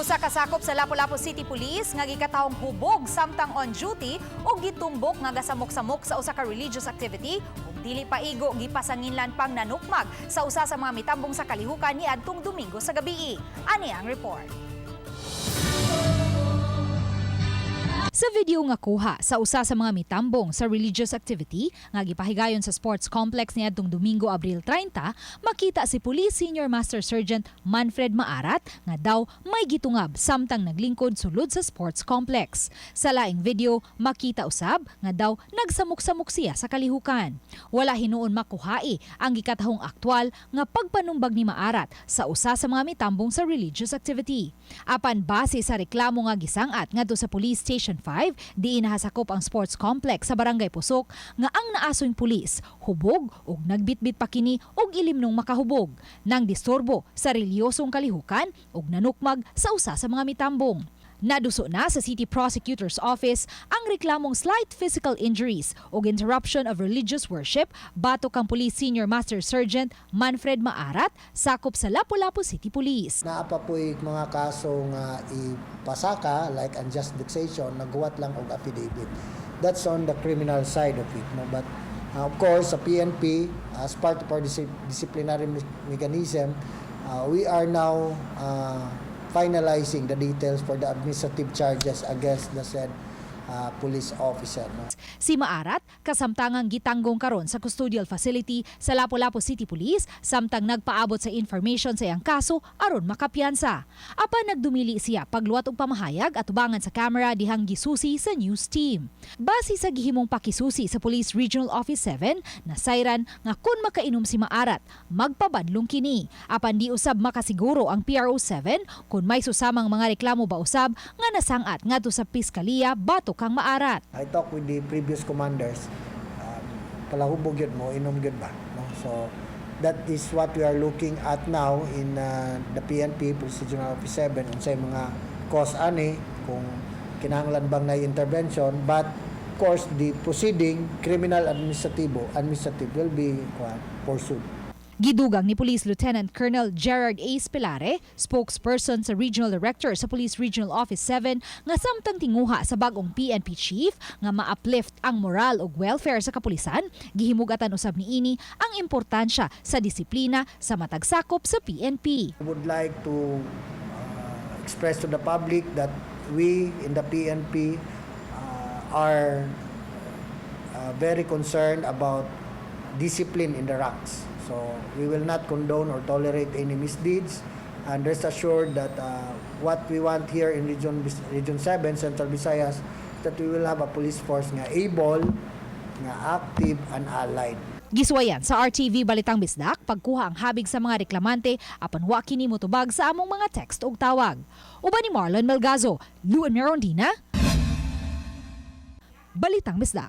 Usa ka sakop sa Lapu-Lapu City Police nga gikatahong hubog samtang on duty ug gitumbok nga gasamok-samok sa usa ka religious activity ug dili paigo gipasanginlan pang nanukmag sa usa sa mga mitambong sa kalihukan niadtong Domingo sa gabii. Ani ang report. Sa video nga kuha sa usa sa mga mitambong sa religious activity nga gipahigayon sa sports complex niadtong Domingo, Abril 30, makita si Police Senior Master Sergeant Manfred Maarat nga daw may gitungab samtang naglingkod sulod sa sports complex. Sa laing video, makita usab nga daw nagsamok-samok siya sa kalihukan. Wala hinuon makuhai ang gikatahong aktwal nga pagpanumbag ni Maarat sa usa sa mga mitambong sa religious activity. Apan base sa reklamo nga gisangat ngadto sa Police Station 5, diin nahasakop ang sports complex sa Barangay Pusok, nga ang naasoy pulis hubog ug nagbitbit pa kini og ilimnong makahubog nang disturbo sa reliyosong kalihukan ug nanukmag sa usa sa mga mitambong. Naduso na sa City Prosecutor's Office ang reklamong slight physical injuries ug interruption of religious worship batok kang Police Senior Master Sergeant Manfred Maarat, sakop sa Lapu-Lapu City Police. Naa pa po'y mga kaso nga ipasaka like unjust vexation, naghuwat lang og affidavit. That's on the criminal side of it. No? But of course, sa PNP, as part of our disciplinary mechanism, we are now finalizing the details for the administrative charges against the said police officer. No? Si Maarat kasamtangang gitanggong karon sa custodial facility sa Lapu-Lapu City Police samtang nagpaabot sa information sa iyang kaso aron makapiyansa. Apan nagdumili siya pagluwat og pamahayag atubangan sa camera dihang gisusi sa news team. Base sa gihimong pakisusi sa Police Regional Office 7, nasayran nga kun makainom si Maarat, magpabadlong kini. Apan di usab makasiguro ang PRO 7 kung may susamang mga reklamo ba usab nga nasangat ngadto sa piskalya batok kang Maarat. I talked with the previous commanders. Palahubog gyud mo, inom gyud ba? No? So, that is what we are looking at now in the PNP, Police Regional Office 7, unsay mga cause ani, kung kinahanglan bang na intervention, but of course, the proceeding, criminal administrative will be kuan, pursued. Gidugang ni Police Lieutenant Colonel Gerard A. Spilare, spokesperson sa Regional Director sa Police Regional Office 7, nga samtang tinguha sa bagong PNP chief nga ma-uplift ang moral ug welfare sa kapulisan, gihimugatan usab niini ang importansya sa disiplina sa matag sakop sa PNP. I would like to express to the public that we in the PNP are very concerned about discipline in the ranks. So we will not condone or tolerate any misdeeds, and rest assured that what we want here in Region 7, Central Visayas, that we will have a police force nga able, nga active and allied. Gisuwayan sa RTV Balitang Bisdak pagkuha ang habig sa mga reklamante, apan wa kini motubag sa among mga text ug tawag. Uban ni Marlon Melgazo, Luan Merondina, Balitang Bisdak.